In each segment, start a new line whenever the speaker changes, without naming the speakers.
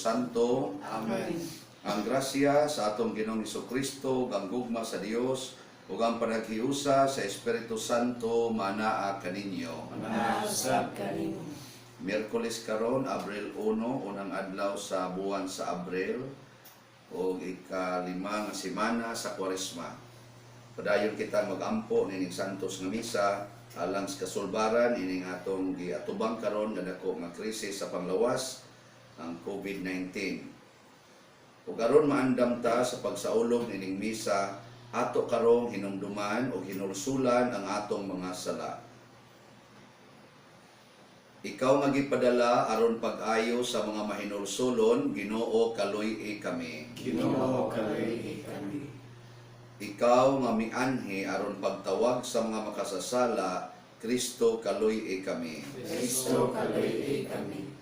Santo.
Amen.
Ang grasya sa atong Ginoong Kristo, ug ang gugma sa Dios, ug ang panaghiusa sa Espiritu Santo manaa kaninyo.
Usab kanimo.
Miyerkules karon, Abril 1, unang adlaw sa buwan sa Abril ug ikalima nga semana sa Kwaresma. Padayon kita magampo nining santos nga misa alang sa kasulbaran ining atong giatubang karon nga dako nga krisis sa panglawas, ang COVID-19. Ug aron maandam ta sa pagsaulog nining misa, ato karong hinumduman o hinulsulan ang atong mga sala. Ikaw nga gipadala aron pag-ayo sa mga mahinulsulon, Ginoo, kaluy-i kami.
Ginoo, kaluy-i kami.
Ikaw nga mianhi aron pagtawag sa mga makasasala, Kristo, kaluy-i kami.
Kristo, kaluy-i kami.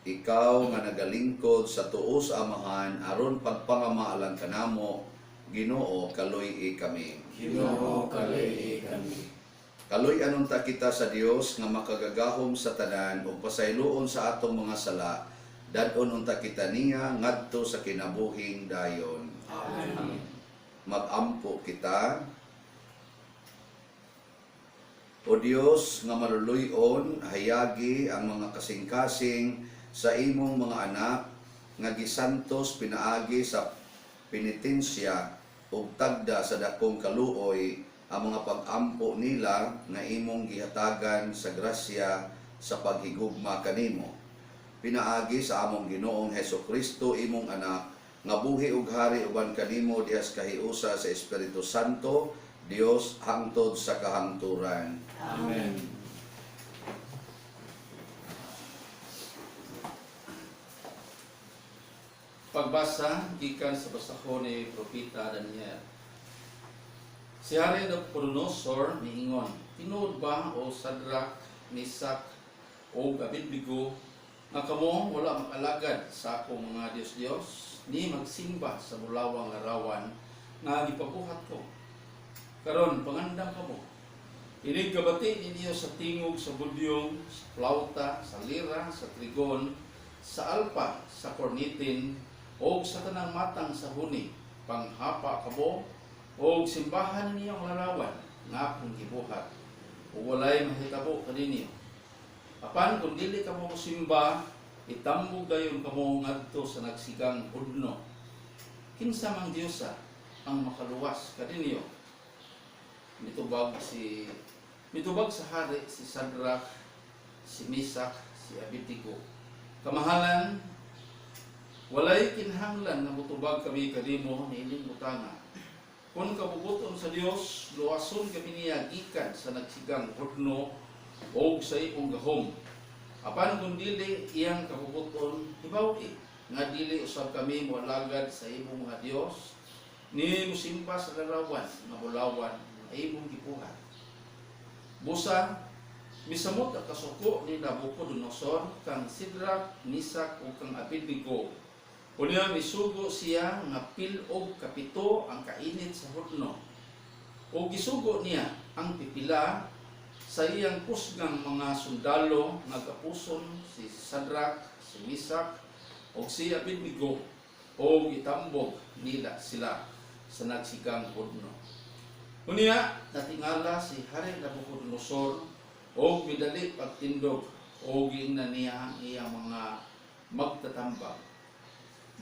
Ikaw nga nagalingkod sa tuo sa Amahan aron pagpangama alang kanamo, Ginoo, kaluy-i kami.
Ginoo, kaluy-i kami.
Kaluy-an unta kita sa Dios nga makagagahom sa tanan ug pasayloon sa atong mga sala. Dad-on unta kita niya ngadto sa kinabuhing dayon.
Amen.
Magampo kita. O Dios nga maluluy-on, hayagi ang mga kasing-kasing sa imong mga anak nga gisantos pinaagi sa penitensya ug tagda sa dakong kaluoy ang mga pag-ampo nila nga imong gihatagan sa grasya sa paghigugma kanimo. Pinaagi sa among Ginoong Heso Kristo, imong anak, nga buhi ug hari uban kanimo diha sa kahiusa sa Espiritu Santo, Dios hangtod sa kahangturan.
Amen.
Pagbasa gikan sa basahon ni Propeta Daniel. Si Hari Nabucodonosor miingon, "Tinuod ba, o Sadrak, Misak o Abednego, nga kamo wala makalagad sa akong mga Dios-Dios ni magsimba sa bulawang larawan nga gipabuhat ko? Karon pangandam kamo. Inig kabati ninyo sa tingog sa budyong, sa plauta, sa lira, sa trigon, sa alpa, sa kornitin, o sa tanang matang sa huni, panghapa kamo, o simbahan ninyo ang larawan nga akong gibuhat, o walay mahitabo kaninyo. Apan kung dili kamo mosimba, itambog dayon kamo ngadto sa nagsigang hudno. Kinsa mang Diyosa ang makaluwas kaninyo?" Mitubag sa hari si Sadrach, si Misak, si Abednego, "Kamahalan, walay kinahanglan nga motubag kami kanimo niining butanga. Kung kabubuton sa Dios, luwason kami niya gikan sa nagsigang hudno og sa imong gahom. Apan kung dili iyang kabubuton, hibaw-i nga dili usab kami moalagad sa imong mga Dios ni musimba sa larawan nga bulawan nga imong gibuhat." Busa misamot ang kasuko ni Nabucodonosor kang Sidrak, Misak ug kang Abednego. Unya misugo siya nga pil-og 7 ang kainit sa hurno. O gisugo niya ang pipila sa iyang kusgang mga sundalo nga gapuson si Sadrak, si Misak ug si Abednego o gitambog nila sila sa nagsigang hurno. Unya natingala si Hari Nabucodonosor og midali pagtindog o giingnan niya ang iyang mga magtatambag,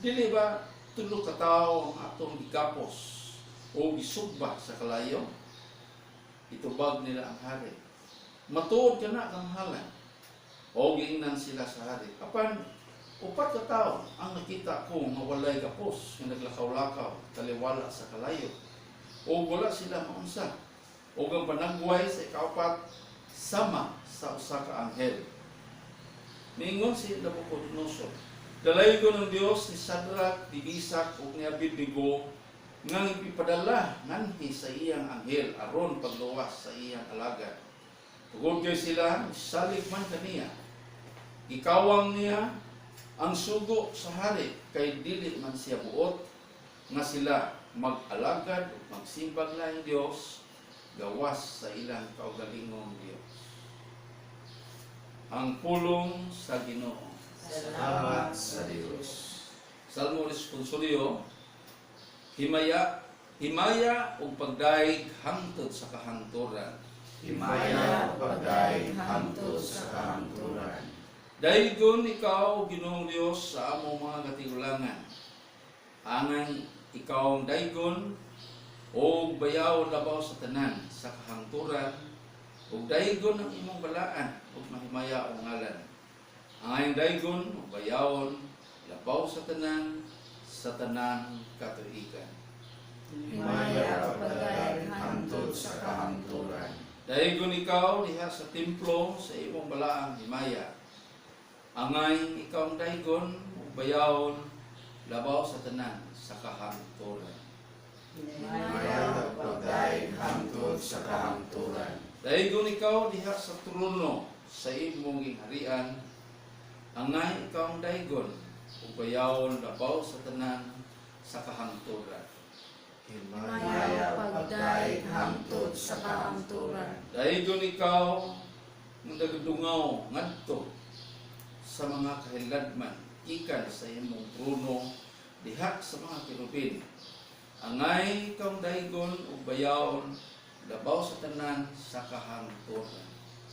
"Dili ba 3 ka tawo ang atong gigapos o gisugba sa kalayo?" Itubag nila ang hari, "Matuod kana, kamahalan." O giingnan sila sa hari, "Apan 4 ka tawo ang nakita ko nga walay gapos nga naglakaw-lakaw taliwala sa kalayo o wala sila maunsa. O ang panagway sa ikaapat sama sa usa ka anghel." Niingon si Nabucodonosor, "Dalaygon ng Dios ni Sadrak, ni Misak ug ni Abednego nga ipadala nganhi sa iyang anghel aron pagluwas sa iyang alagad. Tungod kay sila salig man kaniya. Gikawang niya ang sugo sa hari kay dili man siya buot nga sila mag-alagad ug magsimbag laing Dios gawas sa ilang kaugalingong Dios." Ang pulong sa Ginoo.
Salamat sa Dios.
Salmo Responsorio, Himaya, himaya ug pagdayeg hangtod sa kahangturan.
Himaya ug pagdayeg hangtod sa kahangturan.
Daygon ikaw, Ginoong Dios, sa among mga katigulangan. Angan ikaw ang daygon og bayaw labaw sa tanan sa kahangturan ug daygon ang imong balaan ug mahimaya ang ngalan. Angay daygon ug bayawon labaw sa tanan katuigan.
Himaya ug pagdayeg hangtod sa kahangturan.
Daygon ikaw diha sa templo sa imong balaang himaya. Angay ikaw ang daygon ug bayawon labaw sa tanan sa kahangturan.
Himaya ug pagdayeg hangtod sa kahangturan.
Daygon ikaw diha sa trono sa imong gingharian. Angay ikaw ang daygon ug bayawon labaw sa tanan sa kahangturan.
Himaya ug pagdayeg hangtod sa kahangturan.
Daygon ikaw nga nagadungaw ngadto sa mga kahiladman gikan sa imong trono diha sa mga kerubin. Angay ikaw ang daygon ug bayawon labaw sa tanan sa kahangturan.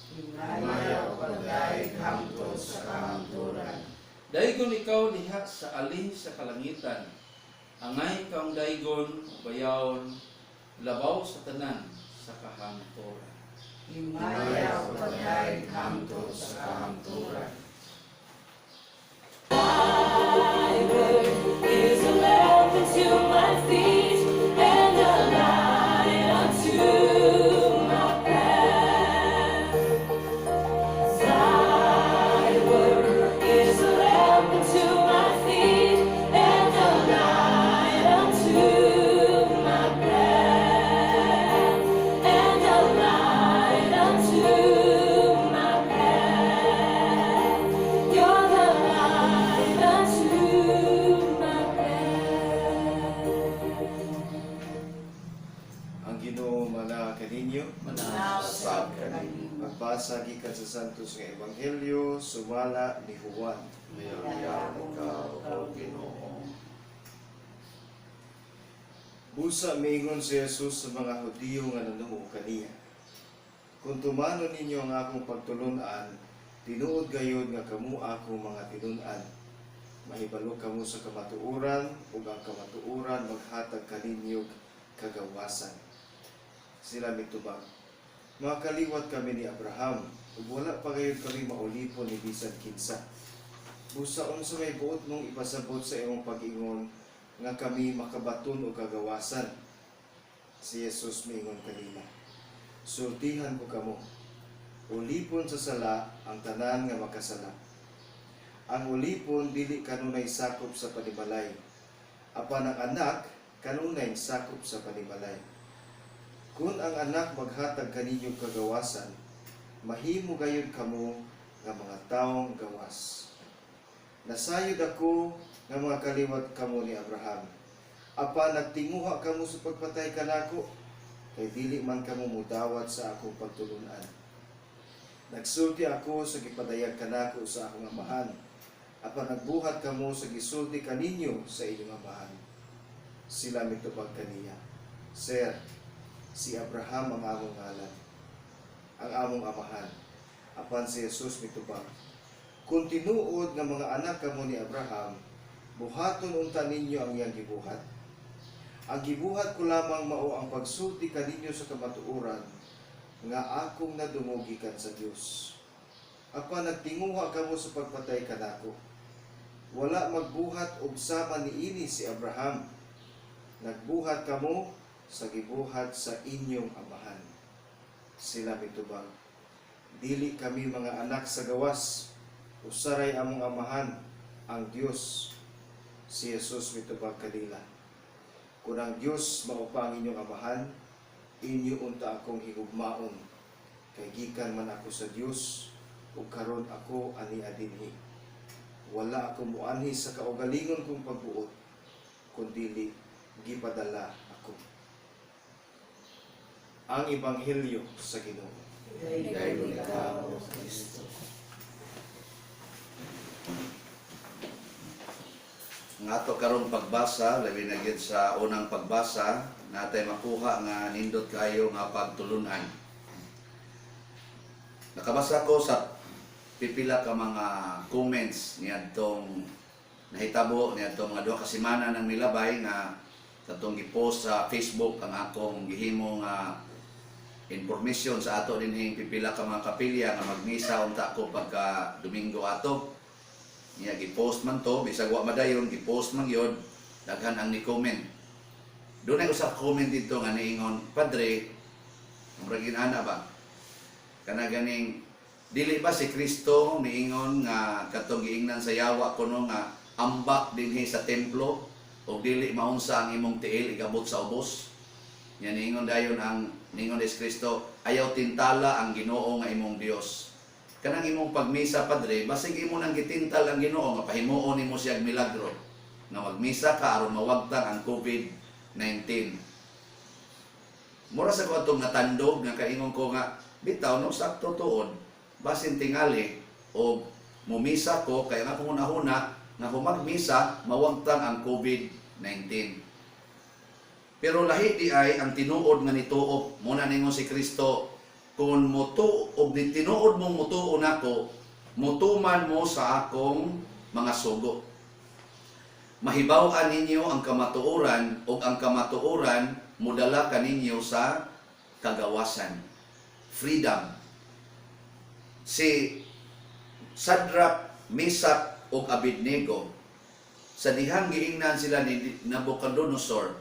Himaya ug pagdayeg hangtod sa kahangturan.
Daygon ikaw diha sa ali sa kalangitan. Angay ikaw ang daygon ug bayawon labaw sa tanan sa kahangturan.
Himaya ug pagdayeg hangtod sa kahangturan.
Is a lamp unto my feet and a light unto my path. Thy word is a lamp unto my feet and a light unto my path. And a light unto my path. You're the light unto my path.
Ang Ginoo manaa kaninyo.
Usab kaninyo.
Magbasa gikan sa Santos nga Ebanghelyo sumala ni Juan.
Mayaw ikaw, O Ginoo.
Busa miingon si Jesus sa mga Hudiyo nga nanuo kaniya. Kung tumanon ninyo ang akong pagtulun-an, tinuod gayod nga kamo akong mga tinun-an. Mahibalo kamo sa kamatuoran ug ang kamatuoran maghatag kaninyog kagawasan. Sila mitubag. Mga kaliwat kami ni Abraham, ug wala pa gayud kami maulipon ni bisan kinsa. Busa unsa may buot mong ipasabot sa imong pag-ingon nga kami makabaton og kagawasan. Si Jesus miingon kanila. Sultihan ko kamo. Ulipon sa sala ang tanan nga makasala. Ang ulipon dili kanunay sakop sa panimalay. Apan ang anak kanunay sakop sa panimalay. Kun ang anak maghatag kaninyo kagawasan, mahimo gayud kamo nga mga taong gawas. Nasayod ako nga mga kaliwat kamo ni Abraham. Apan nagtinguha kamo sa pagpatay kanako, kay dili man kamo mudawat sa akong pagtulunan. Nagsulti ako sa gipadayag kanako sa akong amahan. Apan nagbuhat kamo sa gisulti kaninyo sa inyong amahan. Sila mitubag kaniya. Sir, si Abraham ang among ngalan, ang among amahan. Apan si Jesus mitubag. Kung tinuod nga mga anak kamo ni Abraham, buhaton unta ninyo ang iyang gibuhat. Ang gibuhat ko lamang mao ang pagsulti kaninyo sa kamatuoran nga akong nadungog gikan sa Dios. Apan nagtinguha kamo sa pagpatay kanako. Wala magbuhat og sama niini si Abraham. Nagbuhat kamo sa gibuhat sa inyong amahan. Sila mitubag. Dili kami mga anak sa gawas, usaray among amahan, ang Dios. Si Jesus mitubag kanila. Kung ang Dios mao pa ang inyong amahan, inyo unta akong higugmaon. Kay gikan man ako sa Dios, ug karon ako ani adinhi. Wala ako muanhi sa kaugalingon kong pagbuot, kundili gipadala ako. Ang Ebanghelyo sa Ginoo.
Dayon ikaw, O Kristo. Ang ato karong pagbasa, labi na gyud sa unang pagbasa, natay makuha nga nindot kayo nga pagtulunan. Nakabasa ko sa pipila ka mga comments niadtong nahitabo niadtong mga 2 ka semana nang milabay nga katong gipost sa Facebook ang akong gihimo nga information sa ato dinhing pipila ka mga kapilya nga magmisa unta ko pagka Domingo ato. Niya gipost man to, bisag wa madayon, gipost man gyud, daghan ang ni-comment. Dunay usa ka comment dito nga niingon, "Padre, murag ana ba? Kana ganing dili ba si Kristo niingon nga katong giingnan sa yawa kuno nga ambak dinhi sa templo ug dili maunsa ang imong tiil igabot sa ubos?" Nya niingon dayon ang niingon ni Kristo, "Ayaw tintala ang Ginoo nga imong Dios." Kanang imong pagmisa, Padre, basig imo nang gitintal ang Ginoo nga pahimuon nimo siya og milagro nga magmisa ka aron mawagtang ang COVID-19. Mura sa ko atong natandog nga kaingon ko nga bitaw no, sakto tuod, basin tingali og mumisa ko kay nga akong hunahuna nga kung magmisa mawagtang ang COVID-19. Pero lahi di ay ang tinuod nga nituo. Muna ningon si Kristo, kung mutuo og di tinuod mong mutuo nako, mutuman mo sa akong mga sugo. Mahibaw-an ninyo ang kamatuoran ug ang kamatuoran modala kaninyo sa kagawasan. Freedom. Si Shadrach, Mesach ug Abednego, sa dihang giingnan sila ni Nabucodonosor,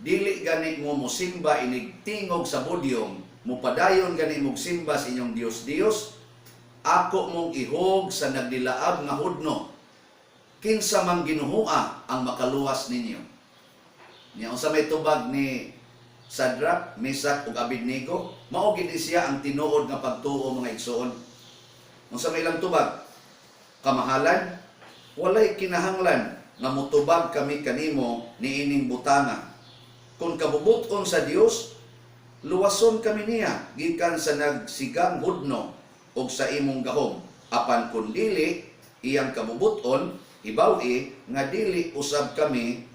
"Dili gani mo mosimba inig tingog sa budyong, mupadayon gani mong simba sa inyong Dios Dios, ako mong ihog sa nagdilaab nga hudno. Kinsa mang ginuhua ang makaluwas ninyo?" Nya unsa may tubag ni Shadrach, Mesach ug Abednego? Mao gid siya ang tinuod nga pagtuo, mga igsoon. Unsa may ilang tubag? "Kamahalan, walay kinahanglan nga mutubag kami kanimo niining butanga. Kung kabubuton sa Dios, luwason kami niya gikan sa nagsigang hudno ug sa imong gahom. Apan kun dili iyang kabubuton, hibaw-i nga dili usab kami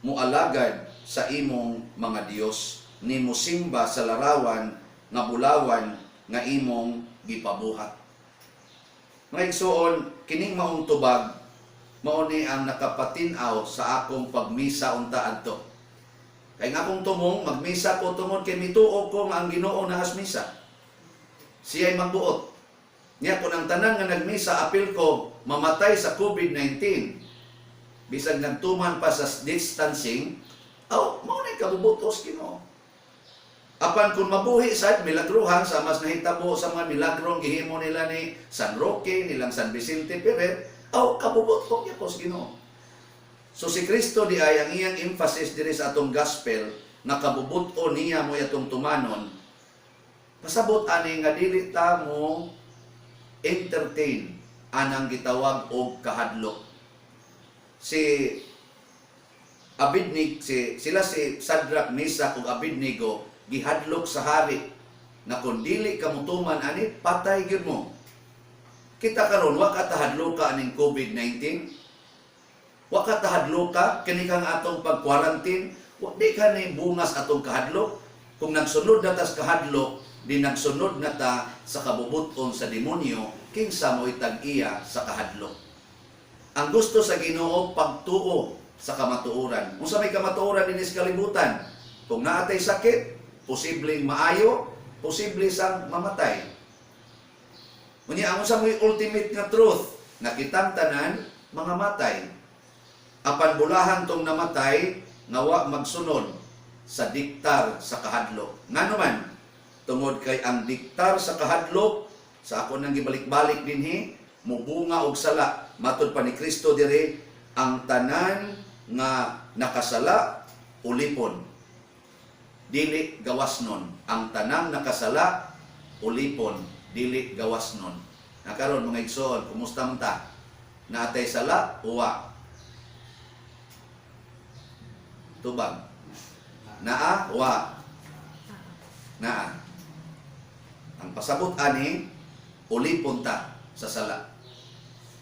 mualagad sa imong mga Dios ni musimba sa larawan nga bulawan nga imong gipabuhat." Mga igsoon, kining maong tubag mao ni ang nakapatin-aw sa akong pagmisa unta adto. Kay nga akong tumong, magmisa ko tungod kay mituo ko nga ang Ginoo naas misa. Siya'y magbuot. Niya kung ang tanan nga nagmisa apil ko mamatay sa COVID-19, bisag nagtuman pa sa distancing, aw, mao na kabubutos Ginoo. Apan kung mabuhi sad milagruhan sa mas nahitabo sa mga milagrong gihimo nila ni San Roque, nilang San Vicente Ferrer, aw, kabubuton gyud sa Ginoo. So si Kristo di ay ang iyang emphasis diri sa atong gospel nga kabubuton niya mo atong tumanon. Pasabot ani nga dili ta mo entertain anang gitawag og kahadlok. Si Abednego, si sila si Shadrach, Mesach ug Abednego gihadlok sa hari na kung dili ka mutuman ani, patay gyud mo. Kita karon, wa ka tahadloka aning COVID-19? Wa ka tahadloka kini kang atong pag-quarantine? Wa di ka ni bungas atong kahadlok? Kung nagsunod na tas kahadlok, di nagsunod na ta sa kabubuton sa demonyo, kinsa mo'y tag-iya sa kahadlok. Ang gusto sa Ginoo, pagtuo sa kamatuoran. Unsa may kamatuoran dinhi sa kalibutan? Kung naatay sakit, posibleng maayo, posible sang mamatay. Unya ang unsa may ultimate nga truth na kitang tanan mga matay. Apan bulahan tong namatay nga wa magsunod sa diktar sa kahadlok. Ngano man? Tungod kay ang diktar sa kahadlok, sa ako nang gibalik-balik dinhi, mubunga og sala. Matod pa ni Kristo dire, ang tanan nga nakasala ulipon. Dili gawas nun. Ang tanang nakasala ulipon, dili gawas nun. Nakaron, mga igsoon, kumusta man ta? Naatay sala uwa? Tubag. Naa wa? Naa. Ang pasabot ani, ulipon ta sa sala.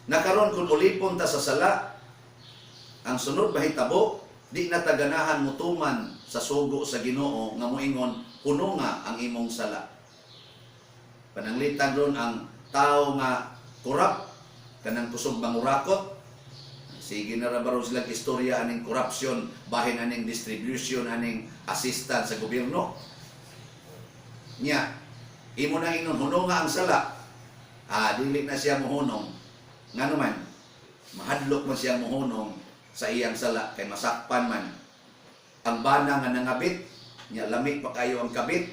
Nakaron, kung ulipon ta sa sala, Ang sunod mahitabo, di na ta ganahan mutuman sa sugo sa Ginoo nga moingon, "Hunonga ang imong sala." Pananglitan ron ang tao nga corrupt, kanang kusog mangurakot. Sige na ra baron silang istorya aning corruption, bahin aning distribution aning assistance sa gobyerno. Nya, imo na ingnon, "Hunonga ang sala." Ah, dili na siya mohunong. Ngano man, mahadlok man siya mohunong sa iyang sala kay masakpan man. Ang bana nga nangabit, nya lami pa kayo ang kabit,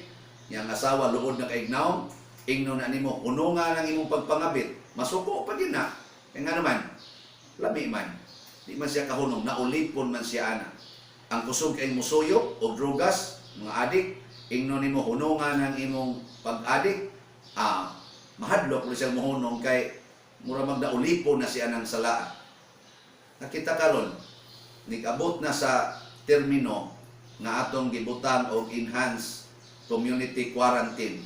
nya ang asawa luod na kay nawong, ingnon na nimo, "Hunonga ng imong pagpangabit." Masuko pa din na. Kay ngano man, lami man. Di man siya kahunong, naulipon man siya ana. Ang kusog kay musuyop o drogas, mga adik, ingnon nimo, "Hunonga ng imong pag-adik." Ah, mahadlok rin siyang mohunong kay mura magnaulipon na siya ng sala. Nakita karon, nag-abot na sa termino nga atong gibutang og enhanced community quarantine.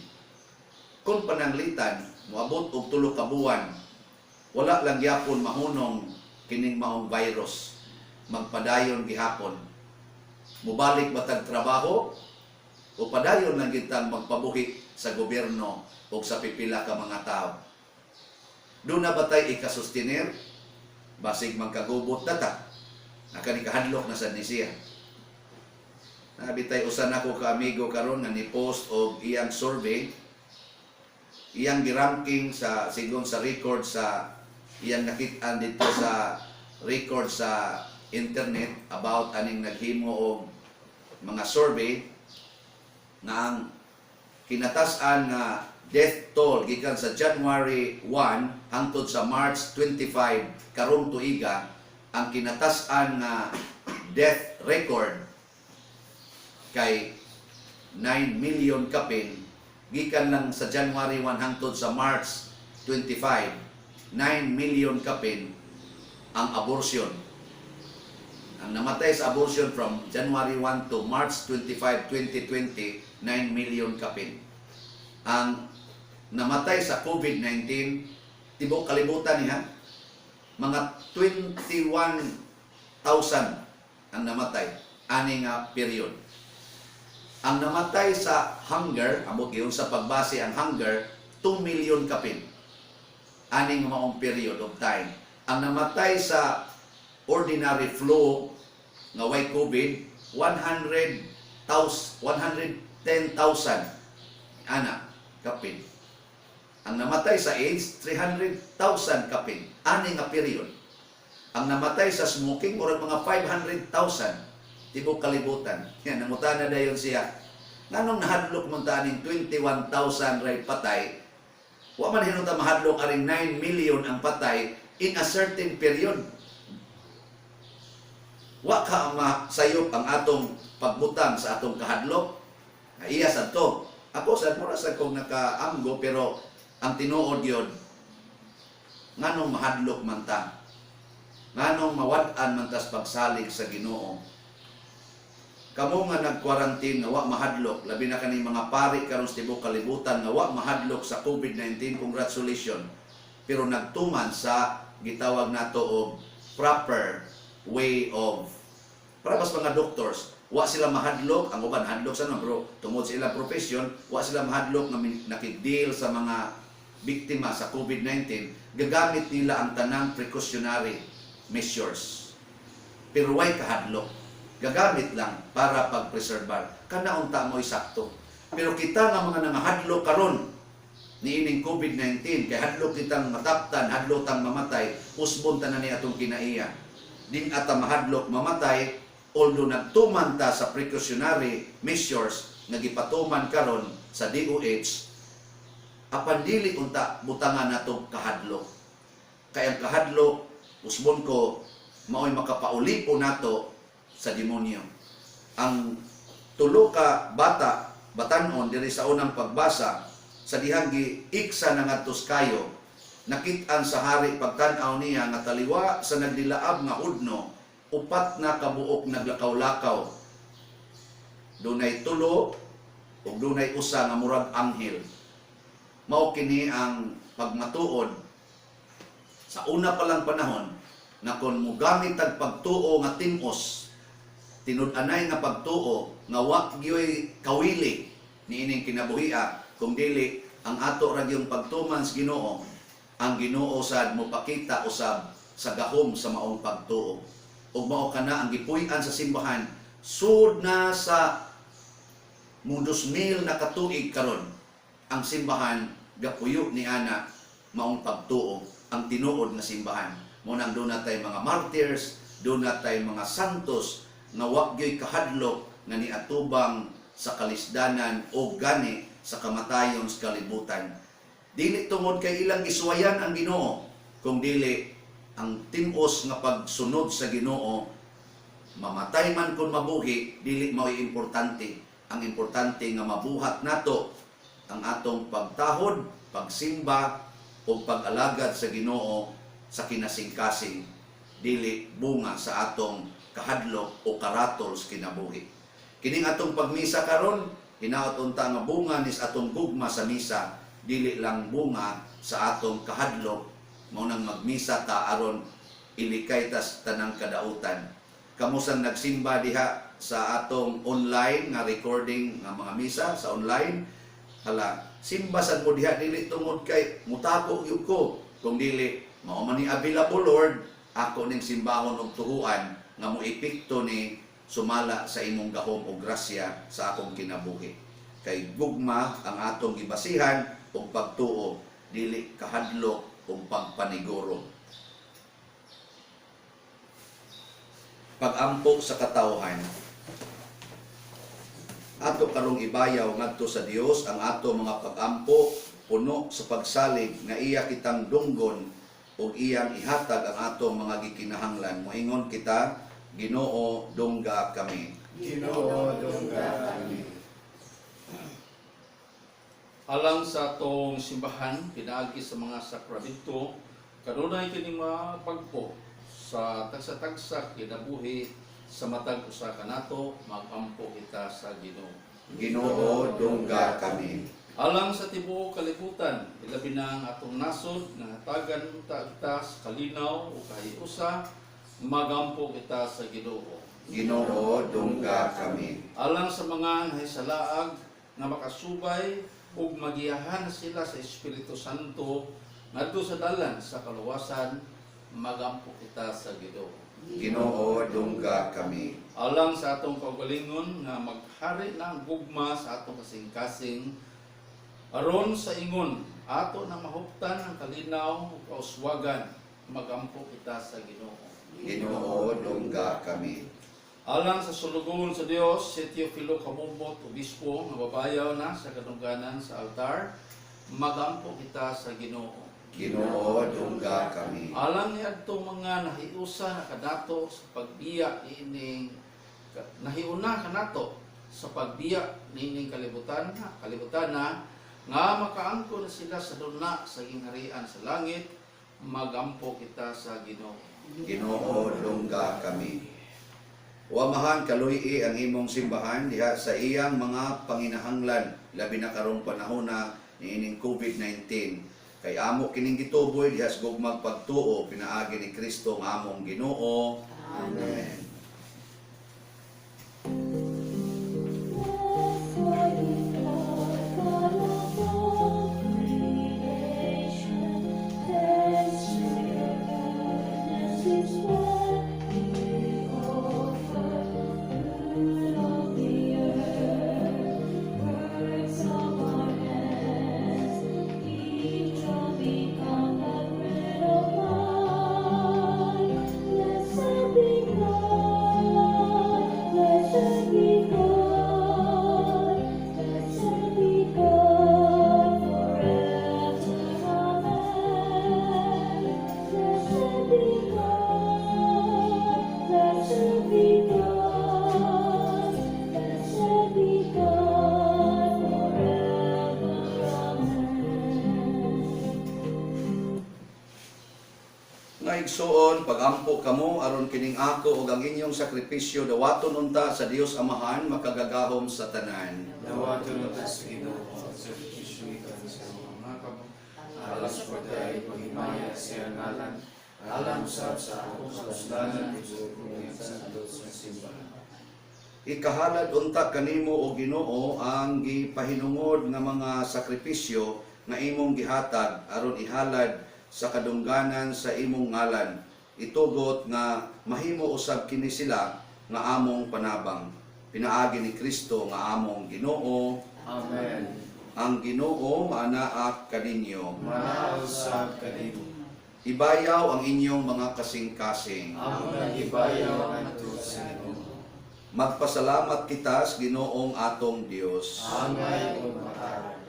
Kung pananglitan, moabot og 3 ka buwan, wala lang gyapon mahunong kining maong virus. Magpadayon gihapon. Mubalik ba tag trabaho o padayon lang kitang magpabuhi sa gobyerno o sa pipila ka mga tao? Duna ba tay ikasustiner? Basig magkagubot na ta. Naka ni kahadlok na sad ni siya. Nabitay usa nako ka amigo karon nga ni post og iyang survey, iyang giranking sa sigon sa record sa iyang nakit-an dito sa record sa internet about aning naghimo og mga survey nga ang kinatas-an nga death toll gikan sa January 1 hangtod sa March 25 karong tuiga, ang kinatas-an nga death record kay 9 million kapin gikan lang sa January 1 hangtod sa March 25. 9 million kapin ang abortion. Ang namatay sa abortion from January 1 to March 25, 2020, 9 million kapin. Ang namatay sa COVID-19, tibuok kalibutan niya, mga 21,000 ang namatay ani nga period. Ang namatay sa hunger, amot yun sa pagbase ang hunger, 2 million kapin aning maong period of time. Ang namatay sa ordinary flu nga way COVID, 100,000, 110,000 ana kapin. Ang namatay sa AIDS, 300,000 kapin ani nga period. Ang namatay sa smoking, murag mga 500,000 tibok kalibutan. Yan, nangutana dayon siya. Nganong nahadlok man ta aning 21,000 ray patay? Wa man hinuta mahadlok aring 9 million ang patay in a certain period. Wa ka masayop ang atong pagbutang sa atong kahadlok. Ay, iya sad to. Ako sad, mura sad kong nakaamgo, pero ang tinuod yun, nganong mahadlok man ta? Nganong mawad-an man tas pagsalig sa Ginoo? Kamo nga nag-quarantine nga wa mahadlok, labi na kaning mga pari karon sa tibuok kalibutan nga wa mahadlok sa COVID-19, congratulations. Pero nagtuman sa gitawag nato og proper way of para mas mga doctors, wa sila mahadlok. Ang uban hadlok sa no, pero tungod sa ilang profession, wa sila mahadlok nga nakig-deal sa mga biktima sa COVID-19. Gagamit nila ang tanang precautionary measures, pero way kahadlok, gagamit lang para pagpreserbar. Kana unta mo'y sakto. Pero kita nga mga nangahadlok karon niining COVID-19 kay hadlok kitang mataptan, hadlok tang mamatay, usbon tanan ni atong kinaiya. Din ata mahadlok mamatay although nagtuman ta sa precautionary measures nga gipatuman karon sa DOH, apan dili unta butangan nato kahadlok. Kay ang kahadlok, usbon ko, mao'y makapaulipon nato sa demonyo. Ang tulo ka bata, batanon diri sa unang pagbasa, sa dihang giiksa na ngadtos kayo, nakit-an sa hari pagtan-aw niya nga taliwa sa nagdilaab nga hudno, upat na kabuok naglakaw-lakaw. Dunay tulo ug dunay usa nga murag anghel. Mao kini ang pagmatuod sa una pa lang panahon. Nga kon mogamit tag pagtuo nga tim-os, tinud-anay nga pagtuo nga wa gyoy kawili niining kinabuhia, kung dili ang ato ra gyung pagtuman sa Ginoo, ang Ginoo sad mopakita usab sa gahom sa maong pagtuo. Ug mao kana ang gipuy-an sa simbahan sud na sa mo 2000 na katuig karon. Ang simbahan gapuyo ni ana maong pagtuo, ang tinuod nga simbahan. Mo nang duna tay mga martyrs, duna tay mga santos nga wa gyoy kahadlok nga niatubang sa kalisdanan o gani sa kamatayon sa kalibutan, dili tungod kay ilang gisuwayan ang Ginoo, kung dili ang tim-os nga pagsunod sa Ginoo. Mamatay man kon mabuhi, dili mao'y importante. Ang importante nga mabuhat nato ang atong pagtahod, pagsimba o pag-alagad sa Ginoo sa kinasingkasing, dili bunga sa atong kahadlok o karatol sa kinabuhi. Kining atong pagmisa karon, hinaot unta nga bunga nis atong gugma sa misa, dili lang bunga sa atong kahadlok. Mao nang magmisa ta aron ilikay tas tanang kadautan. Kamusang nagsimba diha sa atong online nga recording nga mga misa sa online, hala, simba sad mo diha dili tungod kay mutako gyud ko, kung dili mao man ni available, Lord, ako ning simbahon og tuhuan nga mo epekto ni sumala sa imong gahom o grasya sa akong kinabuhi, kay gugma ang atong gibasihan ug pagtuo, dili kahadlok ug pagpaniguro. Pagampo sa katawhan. Ato karong ibayaw ngadto sa Dios ang ato mga pagampo puno sa pagsalig nga iya kitang dunggon ug iyang ihatag ang ato mga gikinahanglan. Moingon kita, Ginoo, dungga kami.
Ginoo, dungga kami.
Alang sa atong simbahan, pinaagi sa mga sakramento, kanunay kining mga pagpo sa tagsa-tagsa kinabuhi sa matag usa kanato, magampo kita sa Ginoo.
Ginoo, dungga kami.
Alang sa tibuok kalibutan, ilabi na ang atong nasod nga hatagan ta kita sa kalinaw o kahiusa, magampo kita sa Ginoo.
Ginoo, dungga kami.
Alang sa mga nahisalaag nga makasubay ug magiyahan sila sa Espiritu Santo ngadto sa dalan sa kaluwasan, magampo kita sa Ginoo.
Ginoo, dungga kami.
Alang sa atong kaugalingon nga maghari na ang gugma sa atong kasing-kasing aron sa ingon ato na mahuptan ang kalinaw ug kauswagan, magampo kita sa Ginoo.
Ginoo, dungga kami.
Alang sa sulugoon sa Dios, si Teofilo Kamubot, obispo nga babayaw na sa kadungganan sa altar, magampo kita sa Ginoo.
Ginoo, dungga kami.
Alang niadtong mga nahiusa na kadato sa pagbiya niining nahiuna kanato sa pagbiya niining kalibutan na nga makaangko na sila sa duna sa gingharian sa langit, magampo kita sa Ginoo.
Ginoo, dungga kami. O Amahan, kaluy ang imong simbahan diha sa iyang mga panginahanglan, labi na karong panahon na niining COVID-19. Kay amo kining gituboy diha sa gugmag pagtuo pinaagi ni Kristo ang among Ginoo. Amen.
Blessed be God, God of all creation. Thanks to your goodness is what we offer. Fruit of the earth, works of our hands, each one become the bread of life. Blessed be God, blessed be God, blessed be God forever. Amen. Blessed be God, blessed be God, blessed be God forever. Amen.
Nga igsuon, pagampo kamo aron kining ako ug ang inyong sakripisyo dawaton unta sa Dios Amahan makagagahom sa tanan.
Dawaton unta sa Ginoo ang sakripisyo gikan sa imong mga kamot, alang sa pagdayeg paghimaya sa iyang ngalan, Alang usab sa akong kapuslanan ug santos nga simbahan.
Ikahalad unta kanimo, o Ginoo, ang gipahinungod nga mga sakripisyo nga imong gihatag aron ihalad sa kadungganan sa imong ngalan. Itugot nga mahimo usab kini sila nga among panabang. Pinaagi ni Kristo nga among Ginoo.
Amen.
Ang Ginoo maanaa kaninyo.
Manaa usab kanimo.
Ibayaw ang inyong mga kasing-kasing.
Among gibayaw ngadto sa Ginoo.
Magpasalamat kita sa Ginoong atong Dios.
Angay ug matarong.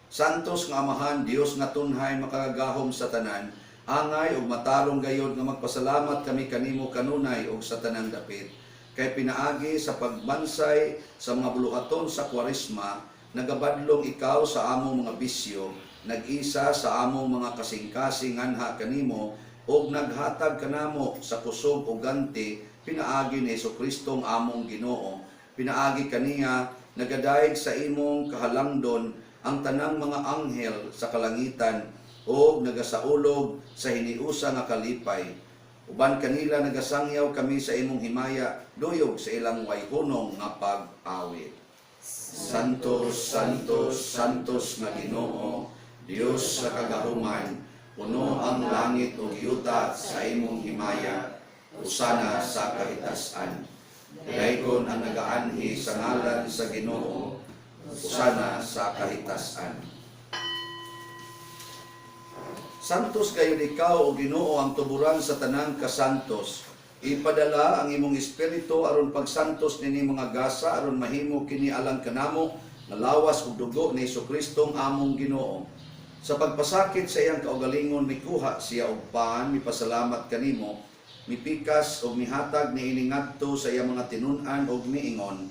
Santos nga Amahan, Dios nga tunhay makagagahom sa tanan, angay ug matarong gayod nga magpasalamat kami kanimo kanunay ug sa tanang dapit. Kay pinaagi sa pagbansay sa mga buluhaton sa Kwaresma, nagabadlong ikaw sa among mga bisyo, nag-isa sa among mga kasing-kasing nganha kanimo ug naghatag kanamo sa kusog ug ganti pinaagi ni Hesus Kristong among Ginoo. Pinaagi kaniya nagadayeg sa imong kahalangdon ang tanang mga anghel sa kalangitan ug nagasaulog sa hiniusa nga kalipay. Uban kanila nagasangyaw kami sa imong himaya, duyog sa ilang wayhunong nga pag-awit. Santos, Santos, Santos nga Ginoo, Dios sa kagahuman, puno ang langit ug yuta sa imong himaya, usana sa kahitasan. Daygon ang nagaanhi sa ngalan sa Ginoo, usana sa kahitasan. Santos gayud ikaw, o Ginoo, ang tuburan sa tanang kasantos. Ipadala ang imong espiritu aron pagsantos nini mga gasa aron mahimo kini alang kanamo nga lawas ug dugo ni Hesus among Ginoo. Sa pagpasakit sa iyang kaugalingon mikuha siya og pan, mipasalamat kanimo, mipikas ug mihatag niini ngadto sa iyang mga tinun-an ug miingon: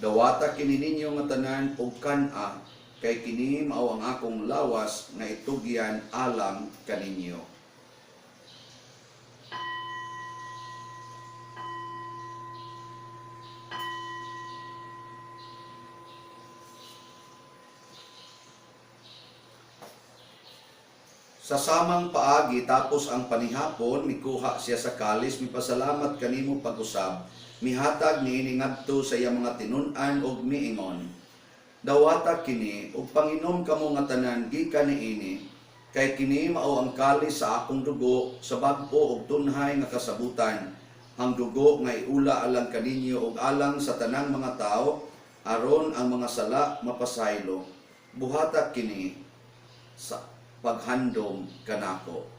"Dawata kini ninyo nga tanan ug kan-a, kay kini mao ang akong lawas nga itugyan alang kaninyo." Sa samang paagi tapos ang panihapon, mikuha siya sa kalis, mipasalamat kanimo pag-usab, mihatag niini ngadto sa iyang mga tinun-an ug miingon: "Dawata kini ug panginom kamo nga tanan gikan niini, kay kini mao ang kalis sa akong dugo sa bag-o ug tunhay nga kasabutan, ang dugo nga iula alang kaninyo ug alang sa tanang mga tawo aron ang mga sala mapasaylo. Buhata kini sa paghandom kanako."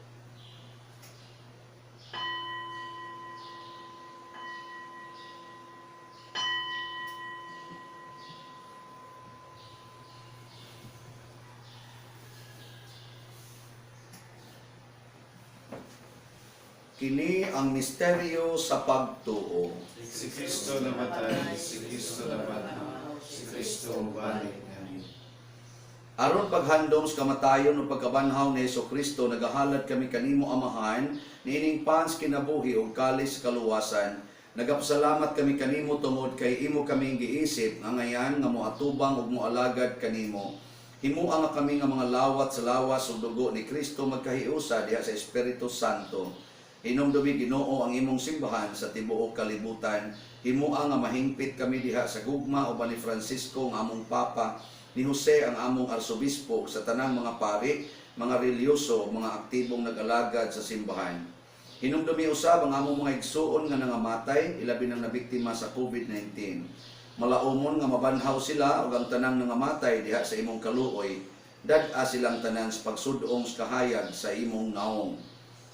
Kini ang misteryo sa pagtuo.
Si Kristo namatay, si Kristo nabanhaw, si Kristo balik. Amen.
Aron paghandom sa kamatayon ug pagkabanhaw ni Kristo, nagahalad kami kanimo, Amahan, niining pan sa kinabuhi ug kalis sa kaluwasan. Nagapasalamat kami kanimo tungod kay imo kaming giisip nga ngayan nga moatubang ug moalagad kanimo. Himoa nga kami nga mga lawat sa lawas ug dugo ni Kristo magkahiusa diha sa Espiritu Santo. Hinumdumi, Ginoo, ang imong simbahan sa tibuok kalibutan. Himoa nga mahingpit kami diha sa gugma uban ni Francisco nga among Papa, ni Jose ang among arsobispo, ug sa tanang mga pari, mga relihiyoso, mga aktibong nag-alagad sa simbahan. Hinumdumi usab ang among mga igsuon nga nangamatay, ilabi nang nabiktima sa COVID-19. Malaumon nga mabanhaw sila ug ang tanang nangamatay diha sa imong kaluoy. Dad-a silang tanan sa pagsudong sa kahayag sa imong naong.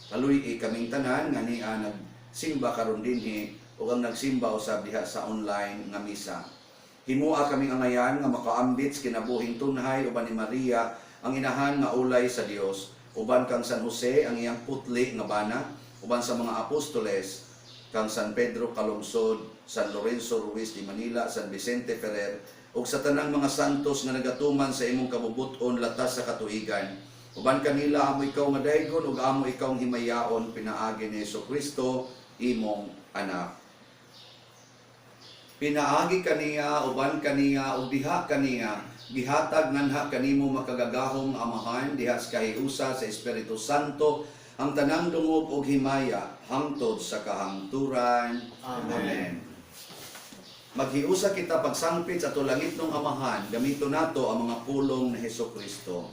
Kaluy-i kaming tanan nga nia nagsimba karon dinhi ug ang nagsimba usab diha sa online nga misa. Himoa kaming angayan nga makaambit sa kinabuhing tunhay uban ni Maria ang inahan nga ulay sa Dios, uban kang San Jose ang iyang putli nga bana, uban sa mga apostoles kang San Pedro Calungsod, San Lorenzo Ruiz de Manila, San Vicente Ferrer ug sa tanang mga santos nga nagatuman sa imong kabubut-on latas sa katuigan. Uban kanila amo ikaw nga daygon ug amo ikaw himayaon pinaagi ni Kristo imong anak. Pinaagi kaniya, uban kaniya, ug diha kaniya, gihatag nganha kanimo makagagahom Amahan, diha sa kahiusa sa Espiritu Santo, Ang tanang dungog og himaya hangtod sa kahangturan. Amen. Maghiusa kita pagsangpit sa ato langitnong Amahan, gamito nato ang mga pulong ni Hesus Kristo.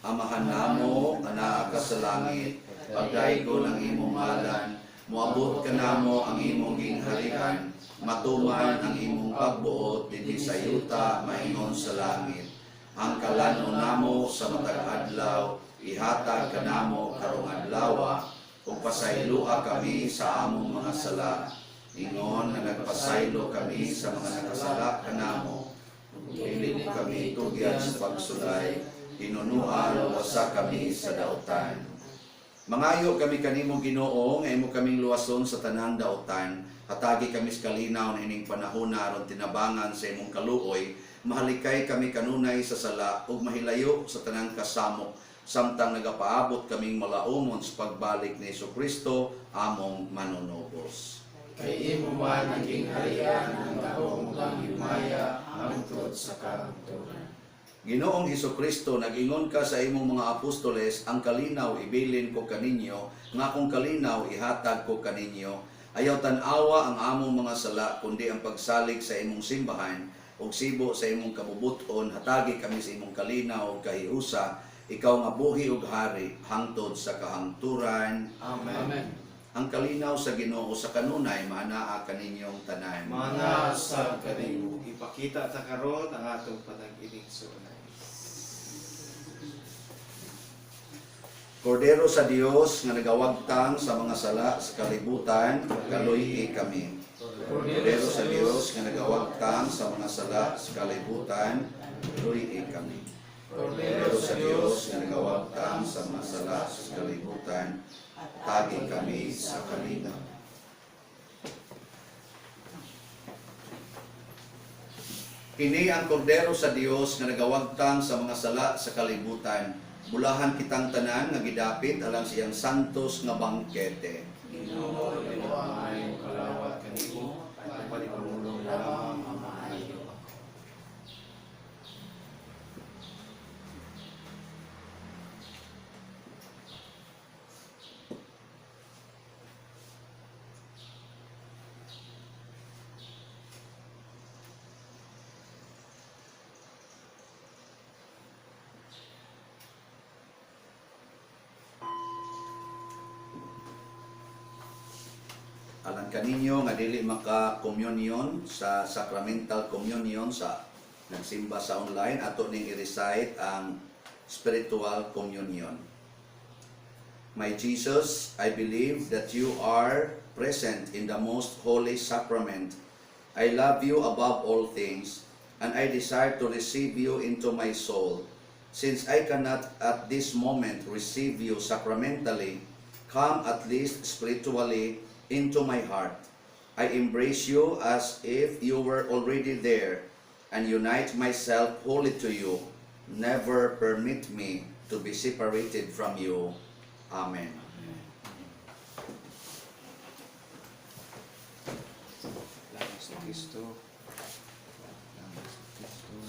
Amahan namo, anaa ka sa langit, pagdaygon ang imong ngalan, moabot kanamo ang imong gingharian, matuman ang imong pagbuot dinhi sa yuta maingon sa langit. Ang kalan-on namo sa matag adlaw, ihatag kanamo karong adlawa, ug pasayloa kami sa among mga sala. Ingon nga nagpasaylo kami sa mga nakasala kanamo. Dili mo kami tugyan sa pagsulay, hinunua luwasa kami sa dautan. Mangayo kami kanimo, Ginoo, nga imo kaming luwason sa tanang dautan. Hatagi kami sa kalinaw niining panahona aron tinabangan sa imong kaluoy, mahalikay kami kanunay sa sala ug mahilayo sa tanang kasamok samtang nagapaabot kaming malaumon sa pagbalik ni Kristo among manunubos.
Kay imo man ang gingharian, ang gahom ug ang himaya hangtod sa kahangturan.
Ginoong Kristo, nag-ingon ka sa imong mga apostoles, "Ang kalinaw ibilin ko kaninyo, nga akong kalinaw ihatag ko kaninyo." Ayaw tan-awa ang among mga sala, kundi ang pagsalig sa imong simbahan, ug sibo sa imong kabubuton, hatagi kami sa imong kalinaw ug kahiusa, ikaw nga buhi ug hari hangtod sa kahangturan.
Amen.
Ang kalinaw sa Ginoo sa kanunay maanaa kaninyong tanan.
Mana sa kanimo. Ipakita ta karon ang atong panag-iligsuonay.
Kordero sa Dios nga nagawagtang sa mga sala sa kalibutan, kaluy-i kami. Kordero sa Dios nga nagawagtang sa mga sala sa kalibutan, kaluy-i kami. Kordero sa Dios nga nagawagtang sa mga sala sa kalibutan, tagi kami sa kalinaw. Kini ang kordero sa Dios nga nagawagtang sa mga sala sa kalibutan. Bulahan kitang tanan nga gidapit alang siyang santos nga bangkete.
Ginoo, imo ang among kalawat kanimo, apan ipamulong lamang ang maayo ako. Alang kaninyo nga dili maka communion sa sacramental communion sa nagsimba sa online, ato ning i-recite ang spiritual communion. My Jesus, I believe that you are present in the most holy sacrament. I love you above all things, and I desire to receive you into my soul. Since I cannot at this moment receive you sacramentally, come at least spiritually into my heart. I embrace you as if you were already there and unite myself wholly to you. Never permit me to be separated from you. Amen.
Langis ni Kristo. Langis ni Kristo.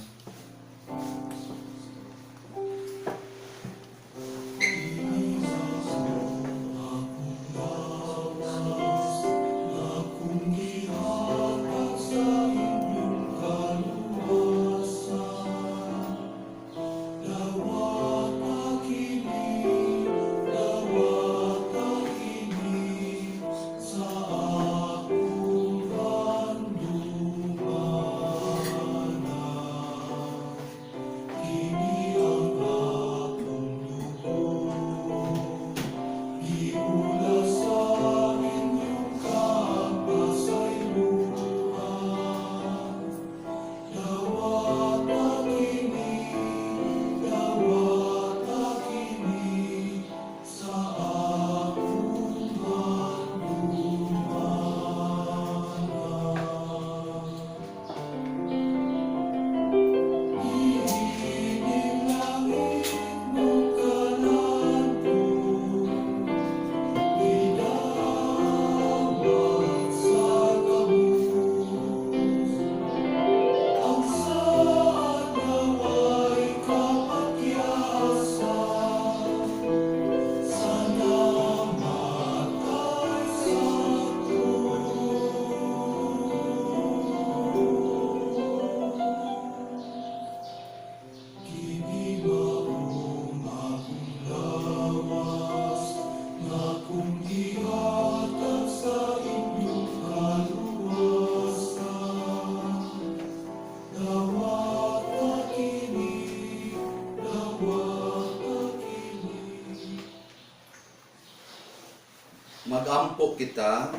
Magampo kita.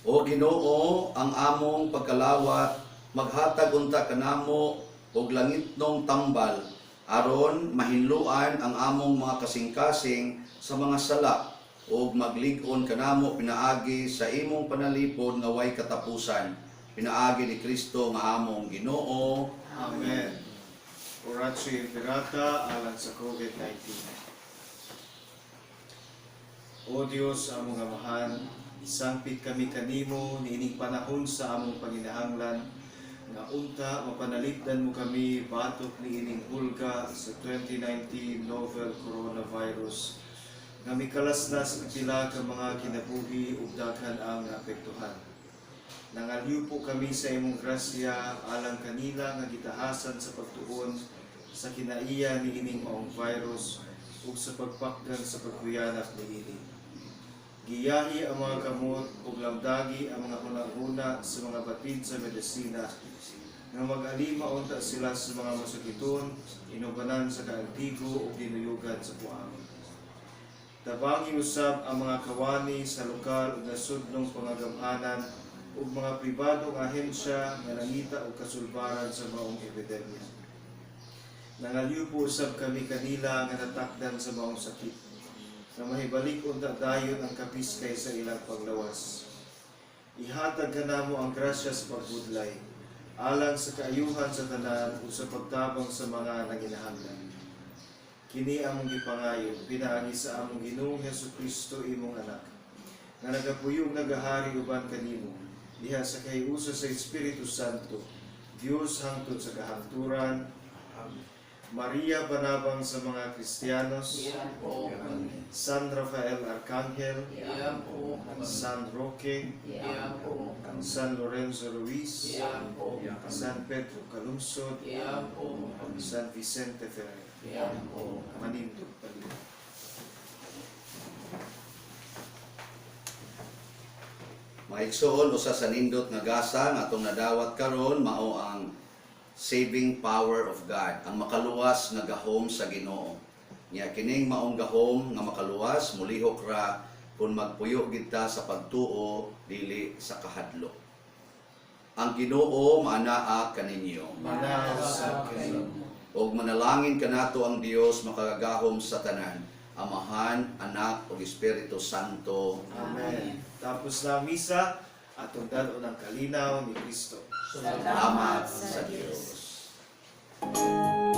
O Ginoo, ang among pagkalawat, maghatag unta kanamo og langitnong tambal aron mahinluan ang among mga kasing-kasing sa mga sala ug maglig-on kanamo pinaagi sa imong panalipod nga way katapusan, pinaagi ni Kristo nga among Ginoo.
Amen. Oratio Imperata alang sa COVID-19. O Dios, among Amahan, isangpit kami kanimo niining panahon sa among panginahanglan nga unta mapanalipdan mo kami batok niining hulga sa 2019 novel coronavirus nga mikalas na sa pila ka mga kinabuhi ug daghan ang naapektuhan. Nangalyupo kami sa imong grasya alang kanila nga gitahasan sa pagtuon sa kinaiya niining maong virus ug sa pagpakgan sa pagkuyanap niini. Giyahi ang mga kamot ug lamdagi ang mga hunahuna sa mga batid sa medisina nga mag-alima unta sila sa mga masakiton, inubanan sa kaantigo ug dinuyugan sa puang. Tabangi usab ang mga kawani sa lokal ug nasudnong pangagamhanan ug mga pribadong ahensya nga nangita og kasulbaran sa maong epidemya. Nangalyupo usab kami kanila nga natakdan sa maong sakit, nga mahibalik unta dayon ang kapiskay sa ilang paglawas. Ihatag kanamo ang grasya sa pagbudlay, alang sa kaayuhan sa tanan ug sa pagtabang sa mga nanginahanglan. Kini among gipangayo pinaagi sa among Ginoong Hesus Kristo, imong anak, nga nagapuyong nagahari uban kanimo diha sa kahiusa sa Espiritu Santo, Dios hangtod sa kahangturan. Amen. Maria, panabang sa mga Kristiyanos.
Iampo kami.
San Rafael Arcangel.
Iampo kami.
San Roque.
Iampo kami.
San Lorenzo Ruiz.
Iampo kami.
San Pedro Calungsod.
Iampo kami.
San Vicente Ferrer.
Iampo kami.
Manindog palihog.
Mga igsoon, usa sa nindot nga gasa nga atong nadawat karon mao ang saving power of God, ang makaluwas nga gahom sa Ginoo. Nya kining maong gahom nga makaluwas mulihok ra kung magpuyo kita sa pagtuo dili sa kahadlok. Ang Ginoo maanaa kaninyo.
Manaw sa kayo.
Og manalangin kanato ang Dios makagagahom sa tanan, Amahan, Anak ug Espiritu Santo.
Amen. Tapos na ang misa, atong dad-on ang kalinaw ni Kristo.
Salamat sa Dios.
Salamat.